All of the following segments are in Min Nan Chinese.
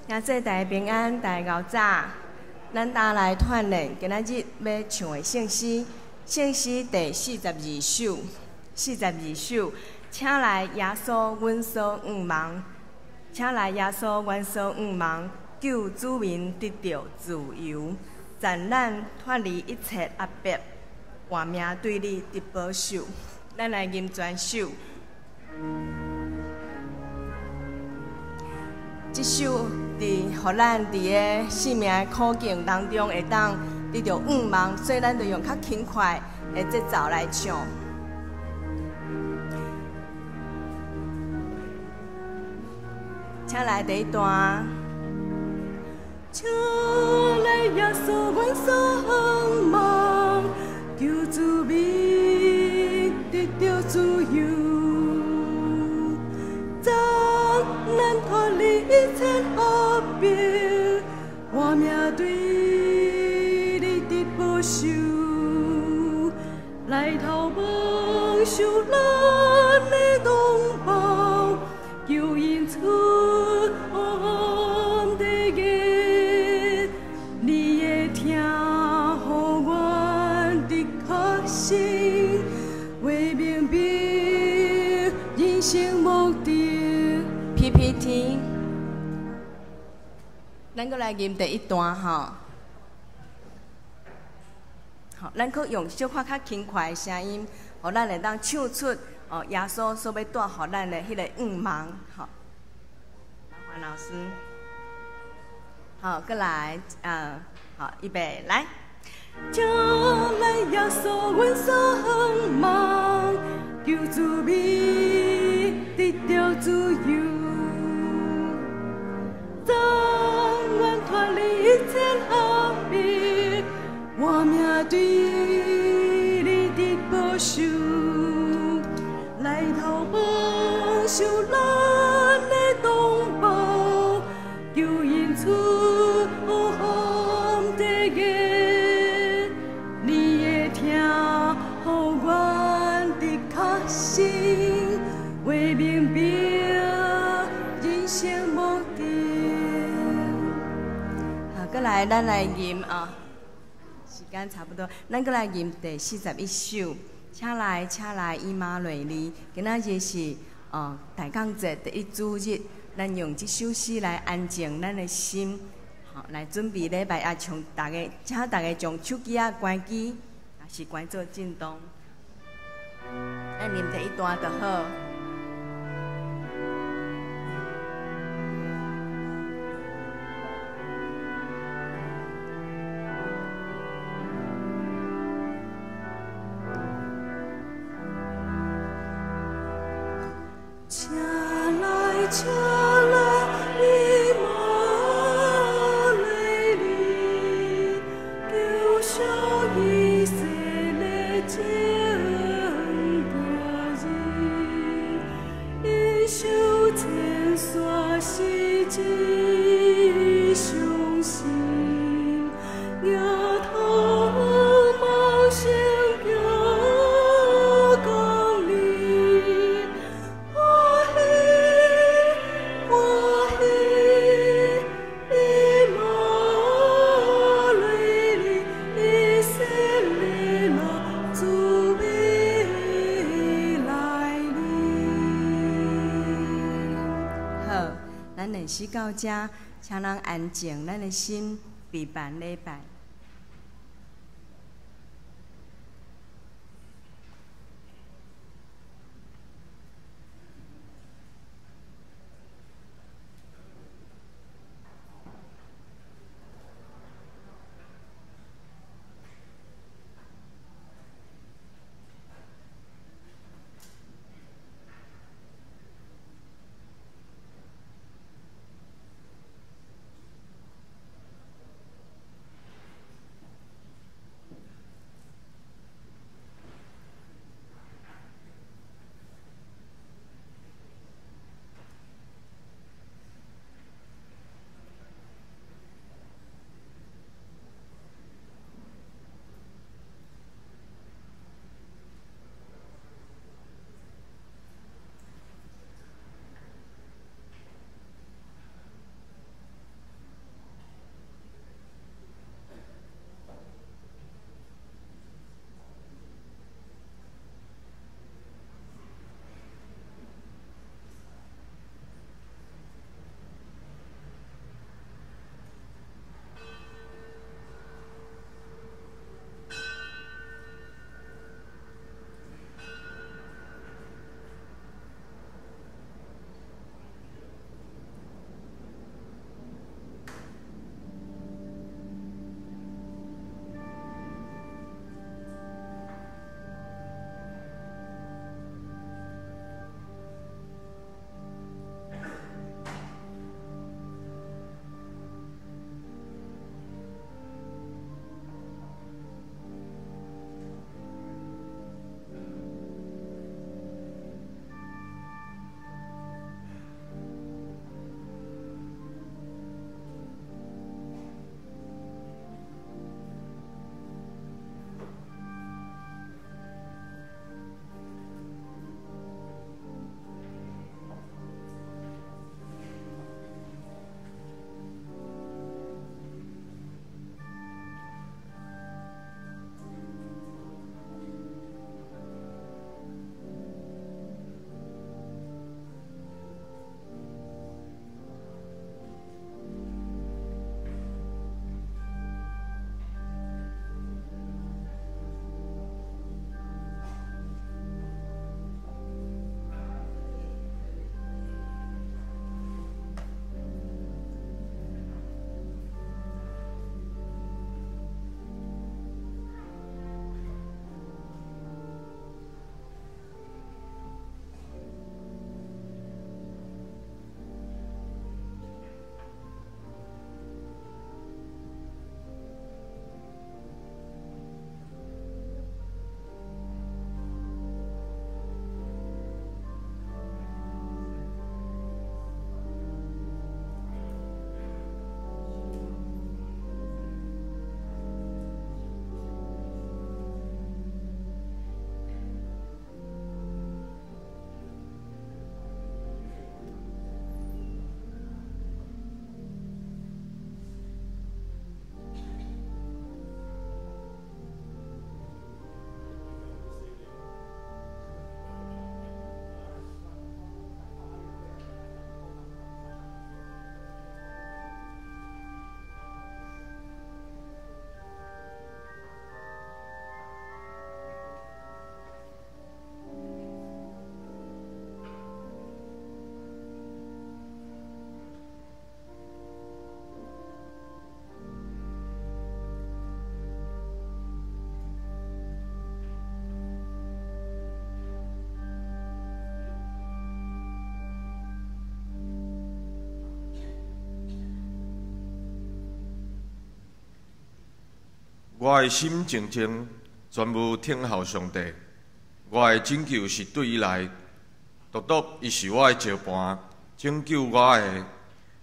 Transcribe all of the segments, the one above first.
兄弟大家平安，大家𠢕早。咱今來鍛鍊今仔日欲唱的聖詩，聖詩第四十二首，四十二首，請來耶穌，阮所向望，請來耶穌，阮所向望，救子民得著自由，贈咱脫離一切壓迫，活命對你得保守。咱來吟全首。這首佇予咱佇个生命的苦境當中會當得著向望，所以咱就用較輕快的節奏來唱。請來第一段。請來耶穌，阮所向望，求子民得著自由，贈咱脫離一切壓迫，活命對你得保守，來投望受咱的同胞，求𪜶出黑暗的眼，你的疼予阮得確信，為明白人生目的。PPT，咱閣來吟第一段吼。好，咱閣用小可較輕快的聲音，予咱會當唱出哦耶穌所欲帶予咱的彼个向望。好，麻煩老師。好，閣來，好，預備，來。請來耶穌，阮所向望，求子民得著自由，贈阮脫離一切壓迫，活命對你得保守，來投望受咱的同胞，求𪜶出黑暗的眼，你的疼予阮得確信，為明白人生目的。好，閣來，咱來吟啊，時間差不多，咱閣來吟第四十一首。請來，請來，以馬內利。今仔日是大降節第一主日，咱用這首詩來安靜咱的心，好，來準備禮拜也將大家，請大家將手機仔關機，抑是關做震動。咱吟第一段就好。請來，請來，以馬內利，救贖以色列全家人，𪜶受千山是真傷心，額頭望星行降臨，歡喜歡喜，以馬內利，以色列人主必來臨。好，咱練習到這，請咱安靜咱的心，備辦禮拜。我的心靜靜，全無聽候上帝。我的拯救是對伊來，獨獨伊是我的石磐，拯救我的，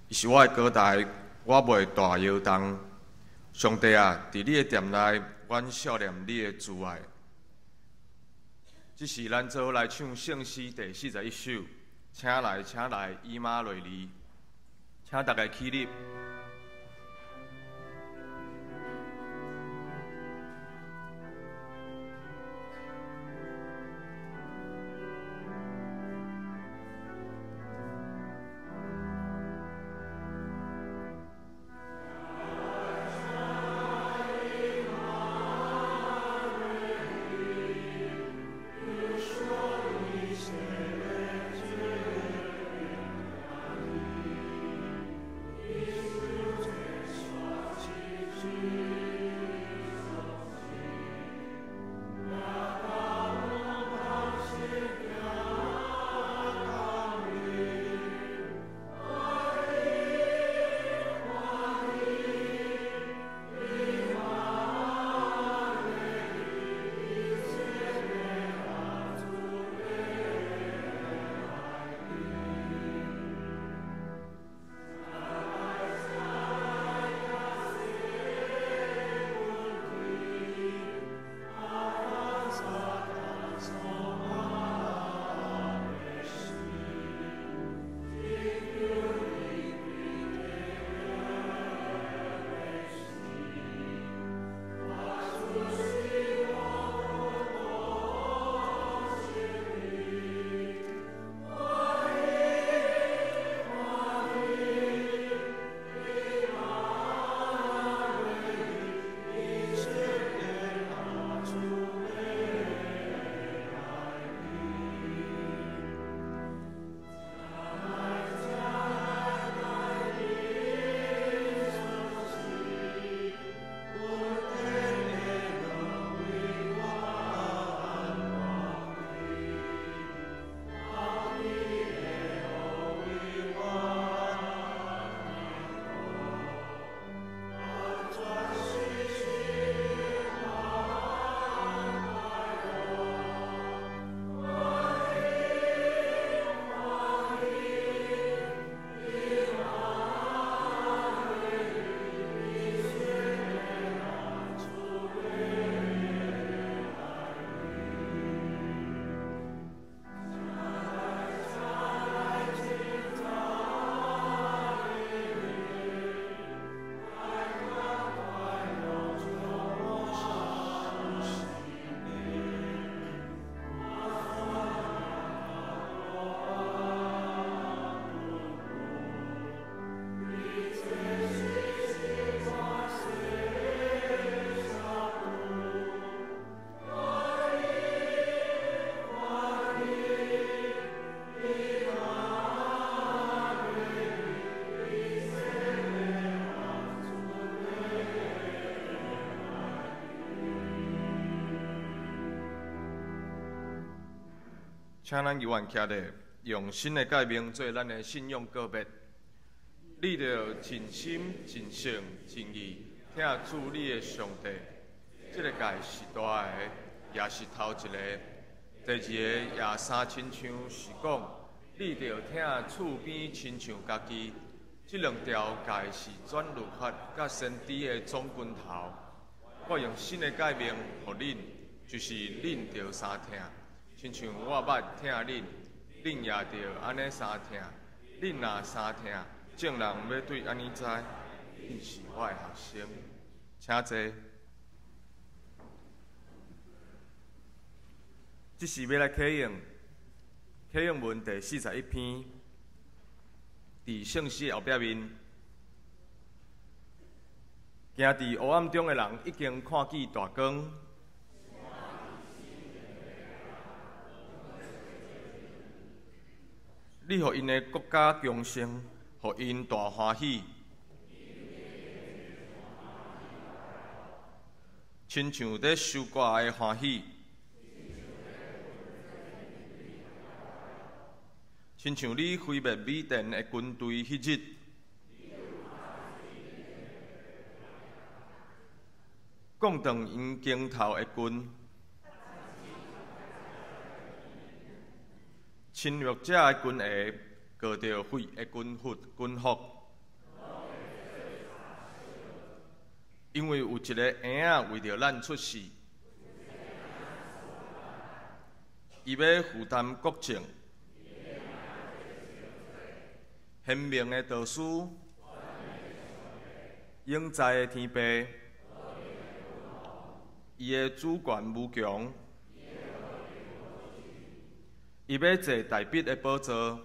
伊是我的高台，我袂大搖動。上帝啊，佇你的殿內，阮數念你的慈愛。這是咱做伙來唱聖詩第41首，請來，請來，以馬內利，請大家起立。請咱猶原徛咧，用新的誡命做咱的信仰告別。你著盡心、盡性、盡意，疼主你的上帝。這个誡是大的，也是頭一个。第二个也相親像是講，你著疼厝邊親像家己。這兩條誡是全律法佮先知的總根頭。我用新的誡命予恁，就是恁著相疼。親像我捌疼恁，恁也著按呢相疼。恁若相疼，眾人欲對按呢知，恁是我的學生。請坐。這是欲來啟用，啟用文第41篇，佇聖詩後壁面，行佇黑暗中的人已經看見大光。你予𪜶的國家強盛，予𪜶大歡喜，親像佇收割的歡喜，親像你毀滅米甸的軍隊彼日。摃断𪜶肩头的棍，侵略者的军鞋裹著血的军服军服。因为有一个婴仔为著咱出世，伊欲负担国政，贤明的导师，永在的天父，伊的主权无穷，伊欲坐大卫的宝座，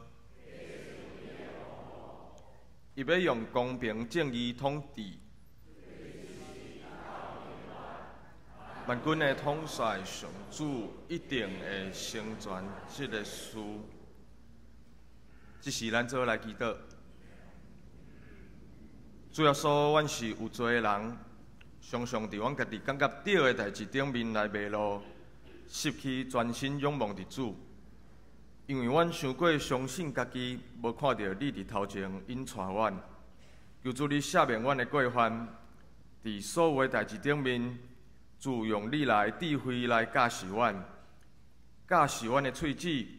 伊欲用公平正义统治。万军的统帅上主一定会成全这个事。这时，咱做伙来祈祷。主耶稣，阮是有罪的人，常常伫阮家己感觉对的代志顶面来迷路，失去专心仰望伫主。因为阮伤过相信家己，无看著你伫头前引带阮。求主你赦免阮的过犯，伫所有的代志顶面，主用你来智慧来教示阮，教示阮的喙齿，予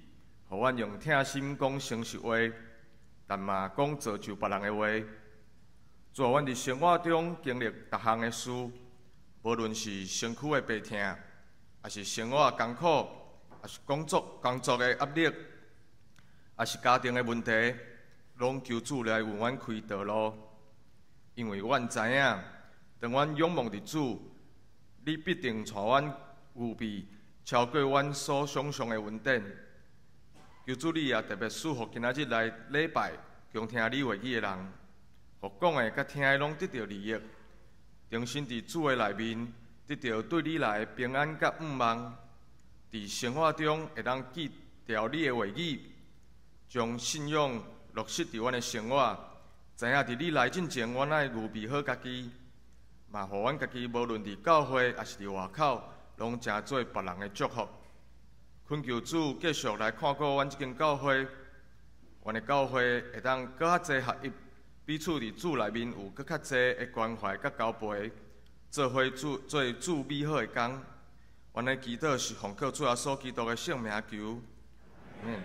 阮用疼心讲诚实话，但嘛讲造就别人的话。主啊，阮伫生活中经历逐项的事，无论是身躯的病痛，抑是生活艰苦，抑是工作的压力，抑是家庭的问题，拢求主来为阮开道路。因为阮知影，当阮仰望伫主，你必定带阮预备超过阮所想象的恩典。求主你也特别赐福今仔日来礼拜、恭听你话语的人，予讲的佮听的拢得著利益，重新伫主的内面得著对你来的平安佮盼望，伫生活中会当记牢你的话语，将信仰落实伫阮的生活，知影伫你来进前，阮爱预备好家己。嘛，予阮家己无论伫教会抑是伫外口，拢成做别人的祝福。恳求主继续来看顾阮这间教会，阮的教会会当阁较济合一，彼此伫主内面有阁较济的关怀佮交陪，做伙主做主美好的工。阮的祈祷是奉靠主耶稣基督的圣名求。嗯。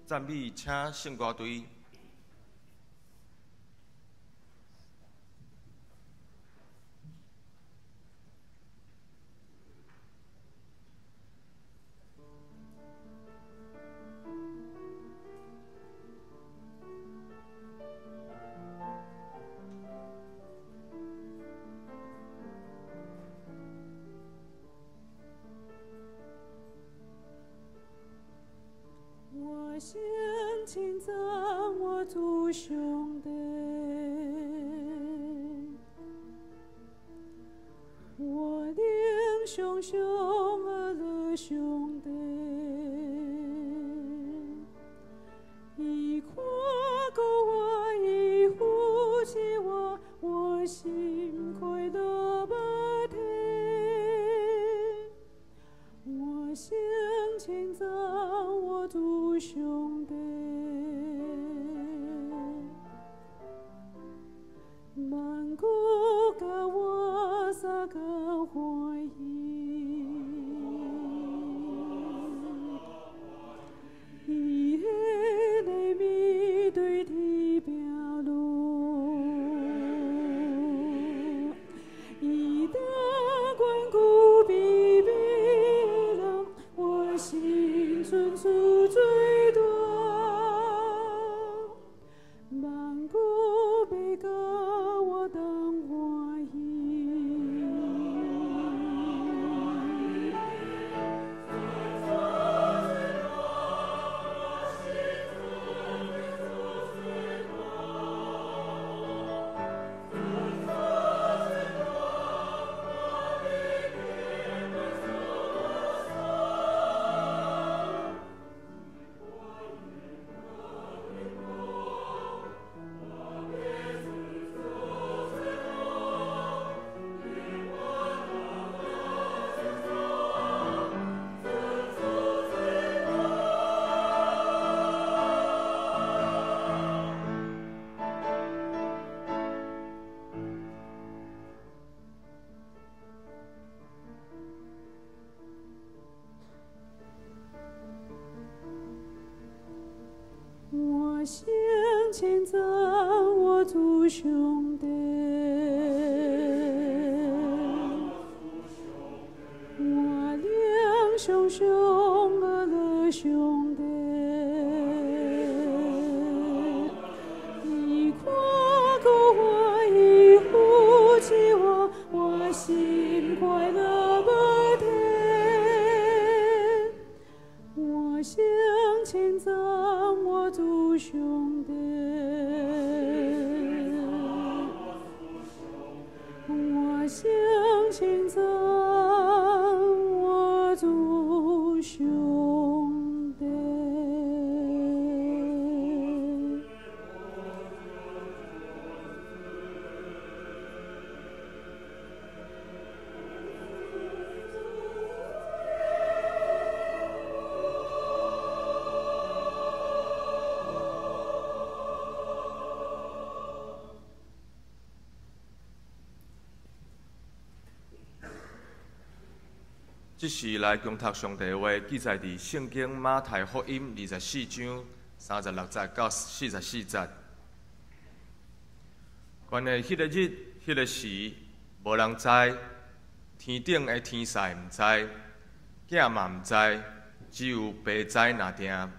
赞美，请圣歌队。称赞我主上帝，我灵雄雄而乐上帝，伊看顾我，伊扶持我，我心快乐不停。我心称赞我主上帝。万古甲我三个欢喜，主上帝，我灵常常阿乐上帝，伊看顾我，伊扶持我，我心快乐无停。我向前赞我主上帝，我向前赞我主上帝。这时来恭读上帝的话，记载伫圣经马太福音24章36节到44节。关于彼个日、彼个时，无人知，天顶的天使毋知，囝嘛毋知，只有父知尔定。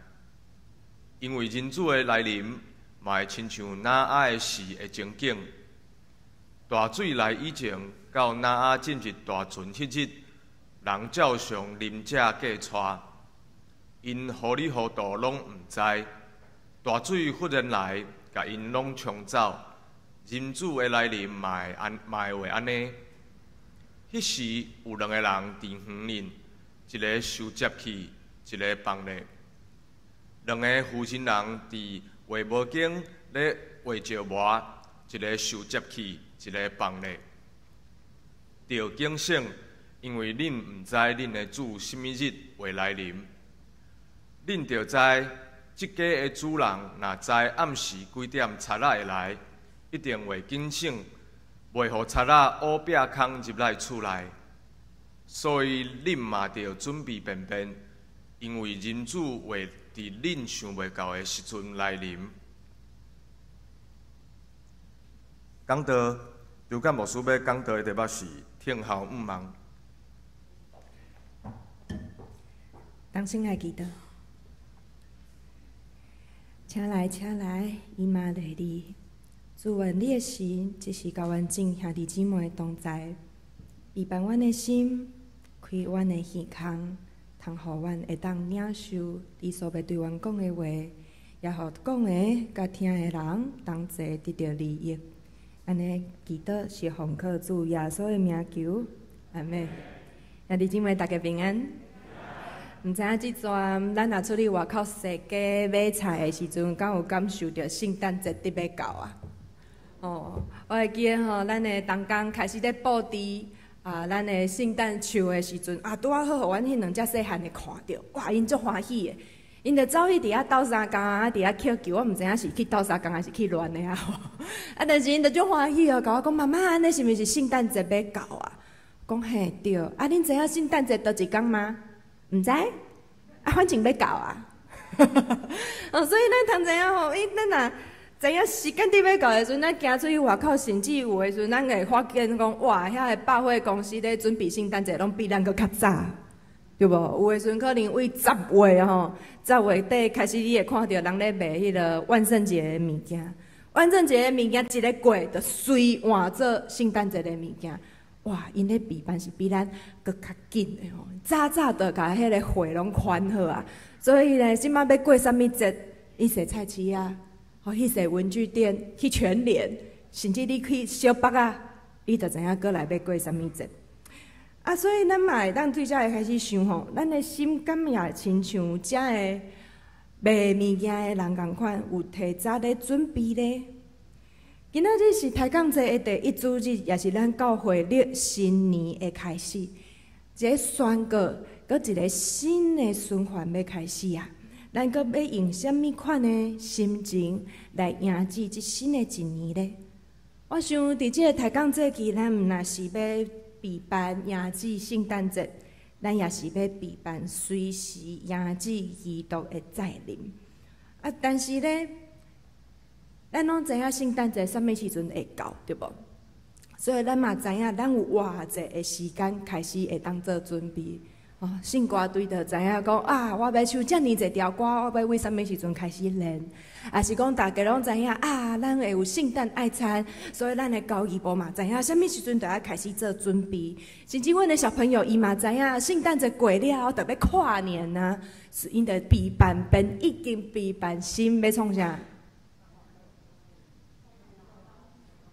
因为人子的来临，嘛会亲像挪亚的时的情景。大水来以前，到挪亚进入大船彼日，人照常啉食过娶，𪜶糊里糊涂拢毋知。大水忽然来，共𪜶拢冲走。人子的来临嘛会按呢。彼时有两个人伫园里，一个收接去，一个放咧。两个负责人伫画模间咧画石磨，一个收接去，一个放咧。著警醒，因为恁毋知恁的主啥物日会来临。恁著知，这家的主人若知暗时几点贼仔会来，一定会警醒，袂予贼仔乌壁空入来厝内。所以恁嘛著准备便便，因为人子会伫恁想袂到的时阵来临。讲道，刘干牧师欲讲道的题目是听候毋望。同心来祈祷，请来，请来，以马内利。主愿你的神，这时佮阮众兄弟姊妹同在，预备阮的心，开阮的耳孔，通予阮会当领受你所欲对阮讲的话，也予讲的佮听的人同齐得著利益。按呢祈祷是奉靠主耶稣的名求，阿们。兄弟姊妹大家平安。毋知影这阵咱若出去外口踅街买菜的时阵，敢有感受著圣诞节伫欲到啊？哦，我会记得吼，咱的同工开始咧布置啊，咱的圣诞树的时阵啊，拄仔好，予阮彼两只细汉的看著，哇，𪜶足欢喜的，𪜶就走去伫遐斗相共啊，伫遐捡球，我毋知影是去斗相共还是去乱的啊。啊，但是𪜶就足欢喜哦，共我讲，妈妈，按呢是毋是圣诞节欲到啊？讲嘿对，啊，恁知影圣诞节佗一工吗？毋知，啊，反正欲到啊。哦，所以咱通知影吼，伊咱若知影时间伫欲到的时阵，咱行出去外口，甚至有的时阵，咱会发现讲，哇，遐个百货公司咧准备圣诞节，拢比咱阁较早，对无？有的时阵可能为十月吼，十月底开始，你会看著人咧卖彼个万圣节的物件。万圣节的物件一个过，就随换做圣诞节的物件。哇，𪜶咧备办是比咱阁较紧的吼，早早就共彼个货拢款好啊。所以呢，这马欲过啥物节，你踅菜市啊，吼去踅文具店，去全联，甚至你去小北啊，你就知影阁来欲过啥物节。啊，所以咱嘛会当对遮会开始想吼，咱的心敢也亲像遮个卖物件的人仝款，有提早咧准备咧。今仔日是抬杠节的第一主日，也是咱教会历新年的开始，一个宣告，阁一个新的循环欲开始啊！咱阁欲用啥物款的心情来迎接这新的一年呢？我想，伫这个抬杠节期，咱毋若是欲备办迎接圣诞节，咱也是欲备办随时迎接基督的再临。啊，但是呢，咱攏知影聖誕節啥物時陣會到，對無？所以咱嘛知影，咱有偌濟的時間開始會當做準備。哦，聖歌隊就知影講啊，我欲唱遮爾濟條歌，我欲為啥物時陣開始練？抑是講大家攏知影啊，咱會有聖誕愛餐，所以咱的交誼部嘛知影啥物時陣就愛開始做準備。甚至阮的小朋友伊嘛知影，聖誕節過了後就欲跨年啊，是𪜶就備辦便已經備辦心欲創啥？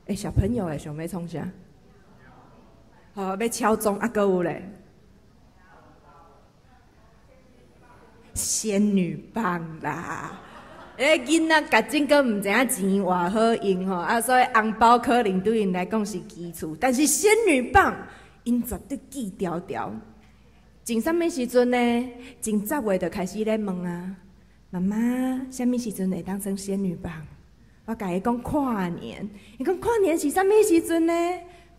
欸，小朋友會想欲創啥？好，欲敲鐘啊，閣有咧。仙女棒啦！欸，囡仔家己閣毋知影錢偌好用吼，啊，所以紅包可能對𪜶來講是基礎，但是仙女棒，𪜶絕對記牢牢。前啥物時陣呢？前10月就開始咧問啊，媽媽，啥物時陣會當耍仙女棒？我共伊講跨年，伊講跨年是啥物時陣呢？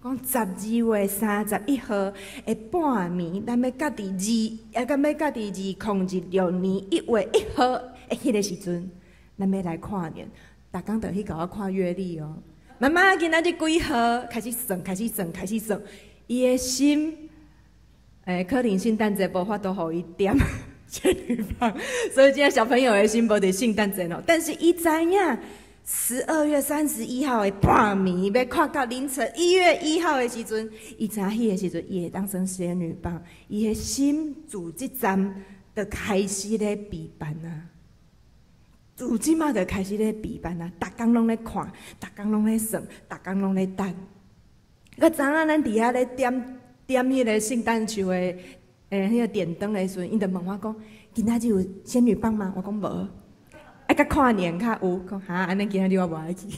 講12月31號的半暝，咱欲佮佇二，啊，佮欲佮佇2026年1月1號的彼个時陣，咱欲來跨年。逐工就去共我看月曆哦。媽媽今仔日幾號？開始算，開始算，開始算。伊的心，欸，可能聖誕節無法度予伊點仙女棒，所以這小朋友的心無佇聖誕節哦。但是伊知影。12月31號的半暝，欲跨到凌晨1月1號的時陣，伊知影彼个時陣，伊會當耍仙女棒，伊的心自這站就開始咧備辦啊，自這馬就開始咧備辦啊，逐工攏咧看，逐工攏咧算，逐工攏咧等。閣昨昏咱佇遐咧點點彼個聖誕樹的欸，彼個點燈的時陣，𪜶就問我講：今仔日有仙女棒嗎？我講無。愛佮跨年較有，講哈，按呢今仔日我無愛去。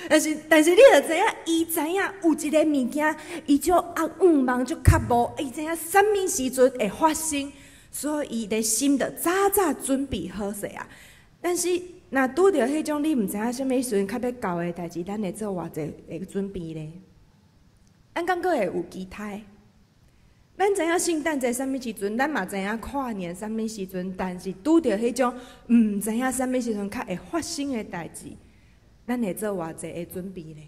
但是你著知影，伊知影有一个物件，伊就啊向望就較無，伊知影啥物時陣會發生，所以伊的心就早早準備好勢啊。但是，若拄著彼種你毋知影啥物時陣較欲到的代誌，咱會做偌濟的準備咧？咱敢閣會有期待？咱知影聖誕節啥物時陣，咱嘛知影跨年啥物時陣，但是拄著彼種毋知影啥物時陣較會發生的代誌，咱會做偌濟的準備咧？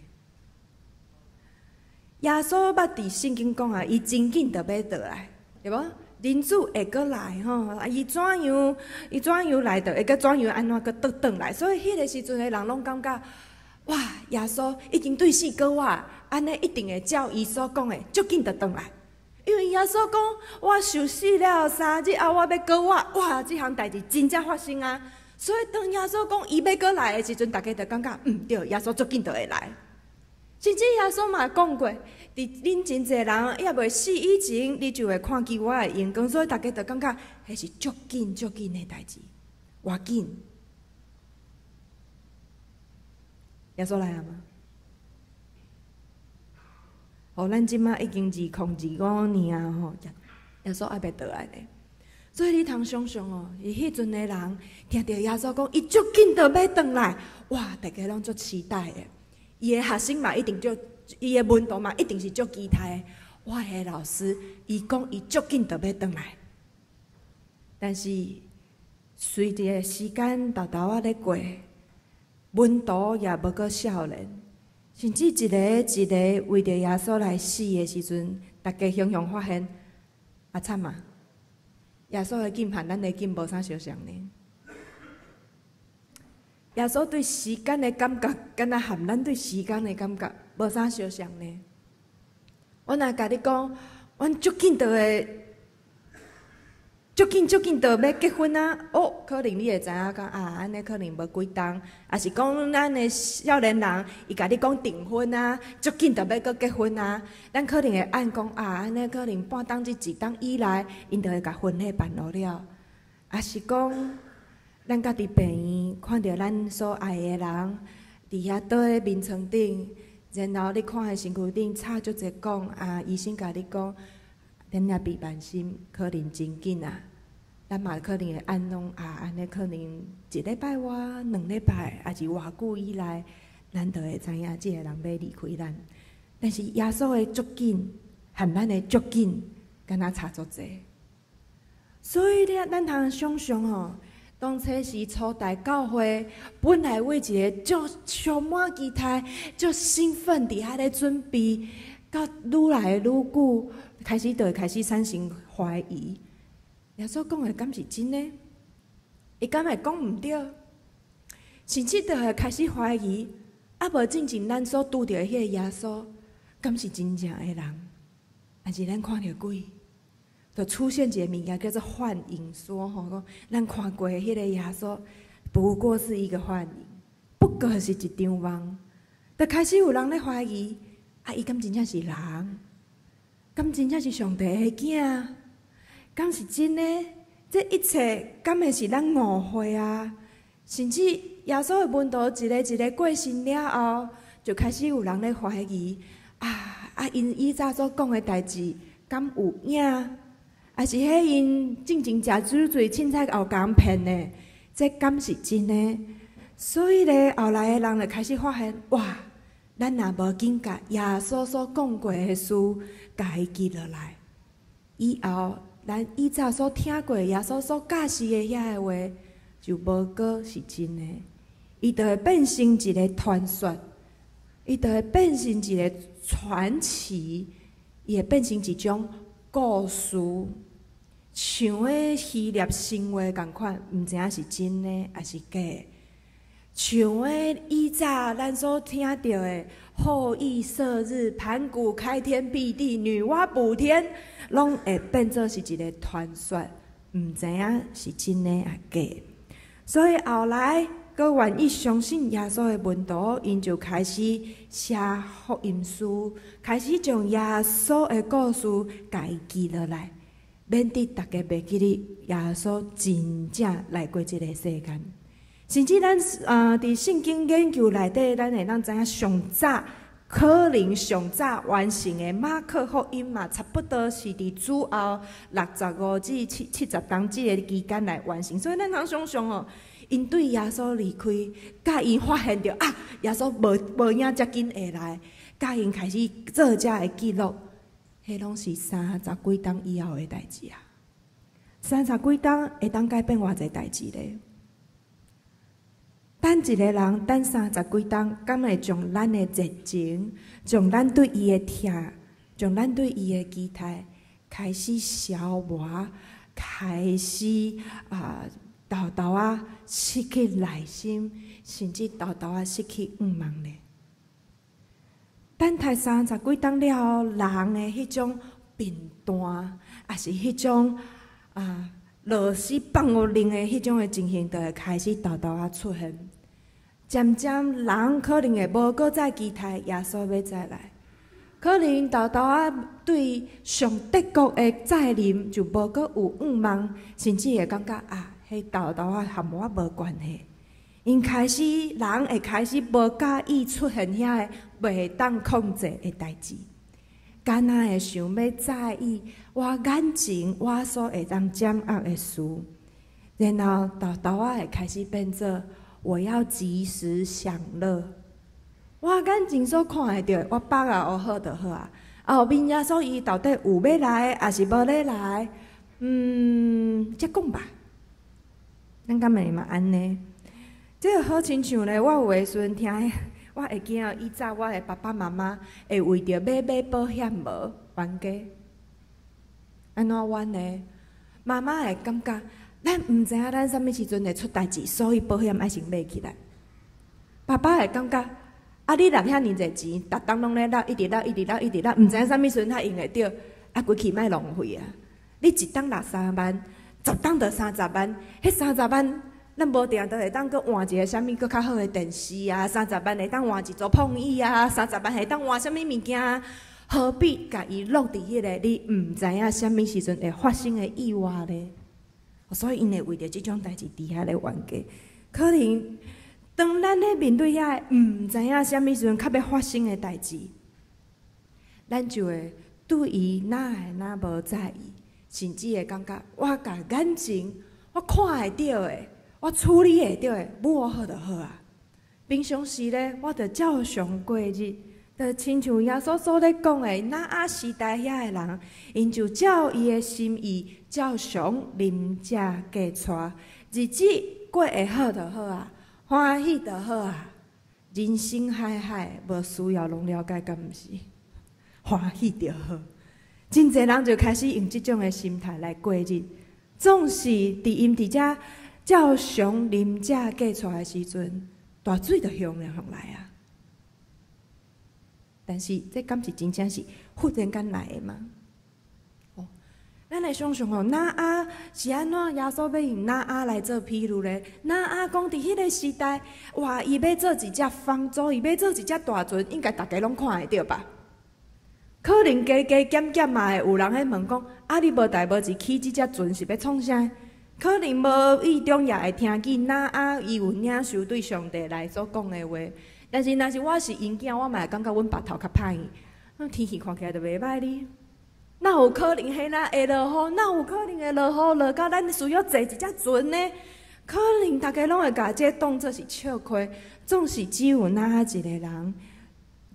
耶穌捌佇聖經講啊，伊真緊就欲倒來，對無？人子會閣來吼，啊，伊怎樣？伊怎樣來就會閣怎樣按怎閣倒轉來？所以彼个時陣的人攏感覺，哇！耶穌已經對四個月，按呢一定會照伊所講的，足緊就轉來。因為耶穌講，我受死了3日後，我欲閣活，哇！這項代誌真正發生啊！所以當耶穌講伊欲閣來的時陣，大家就感覺，毋對，耶穌足緊就會來。甚至耶穌嘛講過，佇恁真濟人猶未死以前，你就會看見我的榮光，所以大家就感覺，彼是足緊足緊的代誌，偌緊。耶穌來啊嗎？哦，咱這馬已經2025年啊吼，耶穌猶未倒來呢。所以你通想像哦，伊彼陣的人聽著耶穌講，伊足緊就欲轉來，哇！大家攏足期待的。伊的學生嘛一定足，伊的門徒嘛一定是足期待的。我的老師，伊講伊足緊就欲轉來，但是隨著時間沓沓仔咧過，門徒也無閣少年。甚至一个一个為著耶穌來死的時陣，大家雄雄發現，啊慘啊！耶穌的緊和咱的緊無啥相像呢。耶穌對時間的感覺，敢若和咱對時間的感覺無啥相像呢。我若共你講，阮足緊就會。足緊足緊就欲結婚啊！哦，可能你會知影講啊，按呢可能無幾冬，抑是講咱的少年人，伊共你講訂婚啊，足緊就欲閣結婚啊，咱可能會按講啊，按呢可能半冬至一冬以內，𪜶就會共婚禮辦落了。抑是講，咱家佇病院看著咱所愛的人，佇遐倒咧眠床頂，然後你看伊身軀頂插足濟管啊，醫生共你講。咱也備萬心，可能真緊啊！咱嘛可能會按講啊，按呢可能一禮拜外、兩禮拜，抑是偌久以內，咱就會知影這个人欲離開咱。但是耶穌的足緊，和咱的足緊，敢若差足濟。所以咧，咱通想像吼，當初時初代教會本來為一个足充滿期待、足興奮佇遐咧準備，到愈來愈久，開始就會開始產生懷疑。耶穌講的敢是真的？伊敢會講毋對？甚至就會開始懷疑，啊無進前咱所拄著的彼个耶穌，敢是真正的人？還是咱看著鬼？就出現一个物件叫做幻影說，吼，講咱看過的彼个耶穌，不過是一個幻影，不過是一場夢。就開始有人咧懷疑，啊，伊敢真正是人？敢真正是上帝的囝？敢是真的？這一切敢會是咱誤會啊？甚至耶穌的門徒一个一个過身了後，就開始有人咧懷疑，啊啊，𪜶以早所講的代誌，敢有影？還是彼𪜶進前食酒醉、凊彩後共人騙的？這敢是真的？所以咧，後來的人就開始發現，哇！咱若無緊共耶穌所講過的事，共伊記落來，以後咱以早所聽過耶穌所教示的遐个話，就無閣是真的。伊就會變成一個傳說，伊就會變成一個傳奇，伊會變成一種故事，像彼希臘神話仝款，毋知影是真的抑是假的。像彼以早咱所聽著的後羿射日、盤古開天闢地、女媧補天，攏會變做是一個傳說，毋知影是真的抑假的。所以後來，閣願意相信耶穌的門徒，𪜶就開始寫福音書，開始將耶穌的故事共伊記落來，免得逐家袂記得耶穌真正來過這個世間。甚至咱佇聖經研究內底，咱會當知影上早可能上早完成的馬可福音嘛，差不多是佇主後65至70冬這个期間來完成。所以咱通想像哦，𪜶對耶穌離開，佮𪜶發現著啊，耶穌無影遮緊會來，佮𪜶開始做這个記錄，彼攏是三十幾冬以後的代誌啊！三十幾冬會當改變偌濟代誌咧？等一个人等三十幾冬，敢會將咱的熱情，將咱對伊的疼，將咱對伊的期待開始消磨，開始啊，沓沓仔失去耐心，甚至沓沓仔失去向望咧。等待三十幾冬了後，人的彼種貧惰，抑是彼種啊落死放予靈的彼種的情形，就會開始沓沓仔出現。漸漸人可能會無閣再期待耶穌欲再來，可能沓沓仔對上帝國的再臨就無閣有向望，甚至會感覺啊，彼沓沓仔和我無關係。𪜶開始人會開始無佮意出現遐个袂當控制的代誌，敢若會想欲在意我眼前我所會當掌握的事，然後沓沓仔會開始變做我要及時享樂。我眼前所看會著，我把握好就好啊。後面耶穌伊到底有欲來，抑是無咧來？才講吧。咱敢會嘛按呢？這个好親像咧，我有的時陣聽，我會記得以早我的爸爸媽媽會為著欲買保險無冤家。按怎冤呢？媽媽會感覺咱毋知影咱啥物時陣會出代誌，所以保險愛先買起來。爸爸會感覺啊，你納遐爾濟錢，逐冬攏咧納，一直納，一直納，一直納，毋知影啥物時陣才用會著，啊，規氣莫浪費啊！你一冬納3萬，10冬就三十萬，彼三十萬，咱無定都會當閣換一个啥物閣較好的電視啊，三十萬會當換一組膨椅啊，三十萬會當換啥物物件？何必共伊落佇彼个你毋知影啥物時陣會發生的意外咧？所以𪜶會為著這種代誌佇遐咧冤家。可能當咱咧面對遐个毋知影啥物時陣較欲發生的代誌，咱就會對伊哪會哪無在意，甚至會感覺我共眼前我看會著的，我處理會著的，母好就好啊。平常時咧，我就照常過日，就親像耶穌所咧講的，挪亞時代遐的人，𪜶就照伊的心意，照常啉食嫁娶，日子過會好就好啊，歡喜就好啊。人生海海，無需要攏了解，敢毋是？歡喜就好。真濟人就開始用這種的心態來過日，總是佇𪜶佇遮照常啉食過出來的時陣，大水就湧了來啊！但是這敢是真正是忽然間來的嗎？哦，咱來想想吼，挪亞是按怎耶穌欲用挪亞來做比喻咧？挪亞講佇彼个時代，哇，伊欲做一隻方舟，伊欲做一隻大船，應該逐家攏看會著吧？可能加加減減嘛會有人咧問講：啊，你無代無誌起這隻船是欲創啥？可能無意中也會聽見挪亞伊有領受對上帝來所講的話。但是，若是我是𪜶囝，我嘛會感覺阮爸頭較歹。那天氣看起來就袂䆀哩。哪有可能彼若會落雨？哪有可能會落雨？落到咱需要坐一隻船呢？可能逐家攏會共這當做是笑話，總是只有挪亞一个人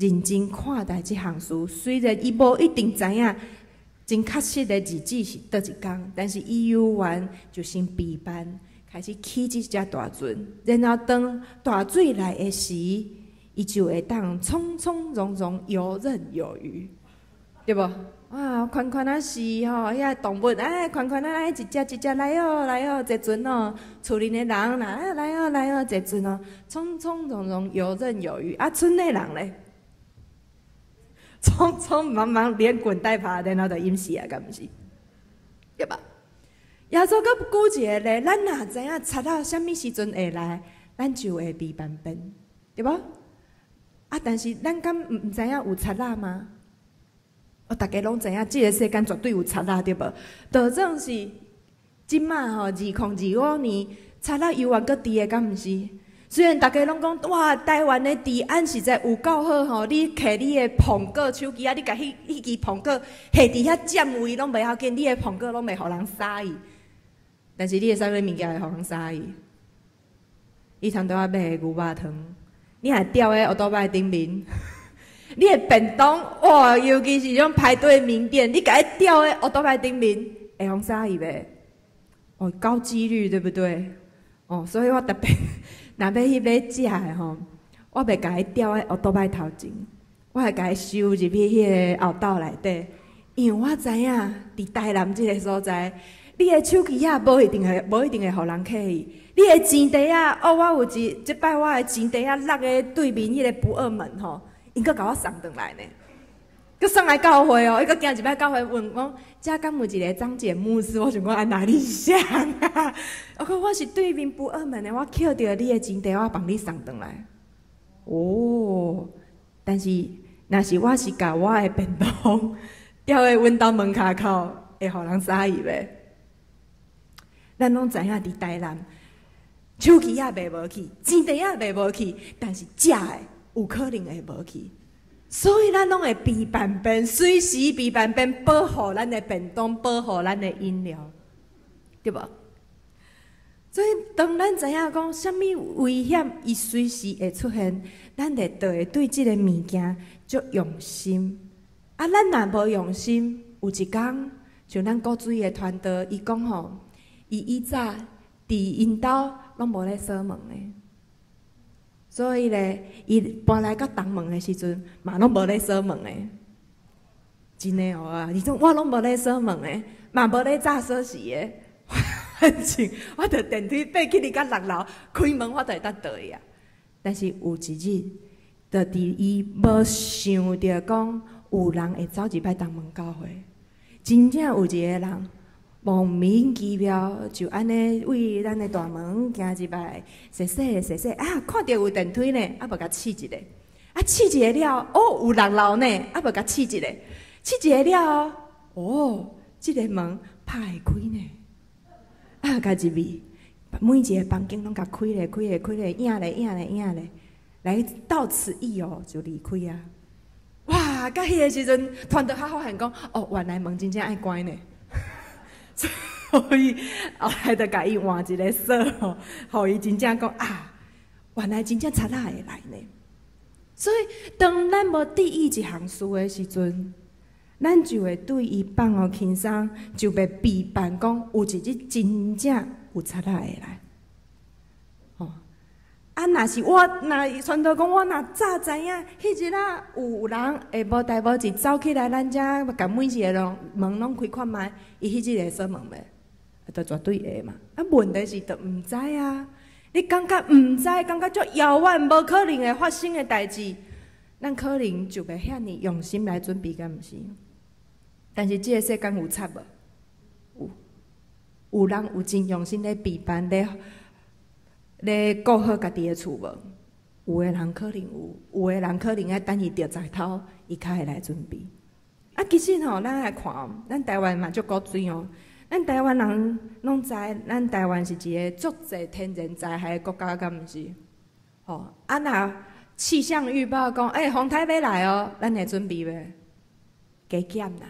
認真看待這項事。雖然伊無一定知影真確實的日子是佗一工，但是伊猶原就先備辦，開始起這隻大船。然後當大水來的時，伊就會當從從容容、游刃有餘，對無？啊，寬寬仔是吼，遐動物哎，寬寬仔來一隻一隻來哦，來哦，坐船哦，厝裡的人來來哦，來哦，坐船哦，從從容容、游刃有餘。啊，賰的人咧，匆匆忙忙、連滾帶爬，然後就淹死啊，敢毋是？對吧？耶穌閣舉一个例，咱若知影賊仔啥物時陣會來，咱就會備萬變，對無？啊，但是咱敢毋知影有賊仔嗎？哦，逐家攏知影，這个世間絕對有賊仔，對無？就算是這馬吼，2025年，賊仔猶原閣佇的，敢毋是？雖然逐家攏講，哇，台灣的治安實在有夠好吼，你摕你的蘋果手機啊，你共彼支蘋果下佇遐佔位攏袂要緊，你的蘋果攏袂予人殺去。但是你的啥物物件會予人殺去？你通拄仔買的牛肉湯，你若吊佇歐多拜頂面。你的便當哇，尤其是種排隊名店，你共伊吊佇歐多拜頂面，會予殺去袂？哦，高幾率對不對？哦，所以我特別若欲去買食的吼，我袂共伊吊佇歐多拜頭前，我會共伊收入去彼个後斗內底，因為我知影佇台南這个所在，你的手機仔無一定會予人揢去，你的錢袋仔，哦，我有一這擺我的錢袋仔落佇對面彼个不二門吼。𪜶閣共我送轉來呢，閣送來教會哦，伊閣行入來教會問講：遮敢有一个張簡牧師？我想講啊，哪裡像啊？我講我是對面不二門的，我抾著你的錢袋，我幫你送轉來。哦，但是若是我是共我的便當吊佇阮兜門跤口，會予人殺去袂？咱攏知影佇台南，手機仔賣無去，錢袋仔賣無去，但是食的有可能會無去。所以咱攏會備萬變，隨時備萬變，保護咱的便當，保護咱的飲料，對無？所以當咱知影講啥物危險，伊隨時會出現，咱就會對這个物件足用心。啊，咱若無用心，有一工像咱古水的傳道，伊講吼，伊以早佇𪜶兜攏無咧鎖門的。所以咧，伊搬來到東門的時陣，嘛攏無咧鎖門的。真的哦啊！伊講我攏無咧鎖門的，嘛無咧紮鎖匙的。反正我佇電梯爬起去到六樓，開門我就會當倒去啊。但是有一日，就佇伊無想著講有人會走入來東門教會，真正有一个人莫名其妙就按呢對咱的大門行入來，踅踅踅踅啊，看著有電梯呢，啊無共試一下，啊試一下了，哦有六樓呢，啊無共試一下，試一下了，哦，這个門拍會開呢，啊共入去，每一个房間攏共開咧開咧開咧，影咧影咧影咧，來到此一遊就離開啊！哇，到彼个時陣，傳道才發現講，哦，原來門真正愛關呢。所以後來就共伊換一个鎖吼，予伊真正講啊，原來真正賊仔會來呢。所以當咱無注意一項事的時陣，咱就會對伊放予輕鬆，就袂備辦講有一日真正有賊仔會來。啊，若是我若傳道講，我若早知影，彼日仔有人會無代無誌走起來咱遮，共每一个攏門攏開看覓，伊彼日會鎖門袂？就絕對會嘛。啊，問題是就毋知啊。你感覺毋知，感覺足遙遠，無可能會發生的代誌，咱可能就袂遐爾用心來準備，敢毋是？但是這个世間有賊無？有，有人有真用心咧備辦咧。咧顧好家己的厝無？有的人可能有，有的人可能愛等伊著災頭，伊較會來準備。啊，其實吼，咱來看哦，咱台灣嘛足古錐哦。咱台灣人攏知，咱台灣是一個足濟天然災害的國家，敢毋是？吼，啊若氣象預報講，欸，風颱欲來哦，咱會準備袂？加減啦。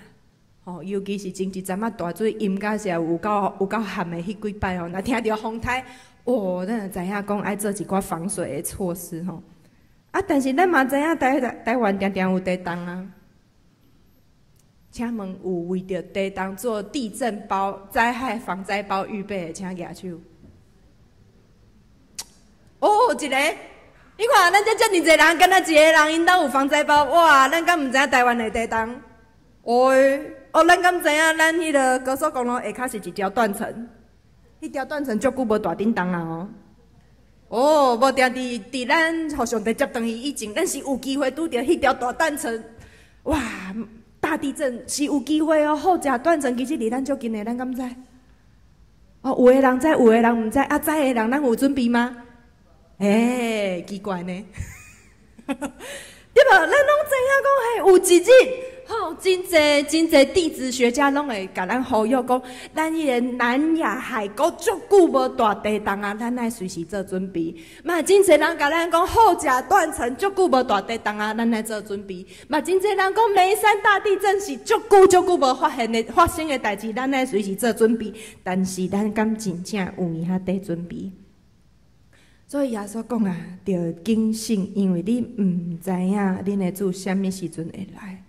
吼，尤其是前一陣仔大水淹甲是有夠有夠譀的彼幾擺吼，若聽著風颱。哦，咱就知影講愛做一寡防水的措施吼。啊，但是咱嘛知影台灣定定有地動啊。請問有為著地動做地震包、災害防災包預備的，請舉手。哦，一個，你看咱遮遮爾濟人，敢若一个人𪜶兜有防災包，哇！咱敢毋知影台灣會地動？哦，哦，咱敢知影咱彼个高速公路下跤是一條斷層？彼條斷層足久無大振動啊！哦，哦，無定佇咱予上帝接轉去以前，咱是有機會拄著彼條大斷層，哇！大地震是有機會哦。好食斷層其實離咱足近的，咱敢知？哦，有的人知，有的人毋知。啊，知的人咱有準備嗎？欸，奇怪呢，對無？咱攏知影講，嘿，有一日。吼，真濟真濟地質學家攏會共咱呼籲講，咱彼个南亞海溝足久無大地動啊，咱愛隨時做準備。嘛，真濟人共咱講，好食斷層足久無大地動啊，咱愛做準備。嘛，真濟人講梅山大地震是足久足久無發現的發生的代誌，咱愛隨時做準備。但是咱敢真正有閒佇準備？所以耶穌講啊，著謹慎，因為你毋知影恁的主啥物時陣會來。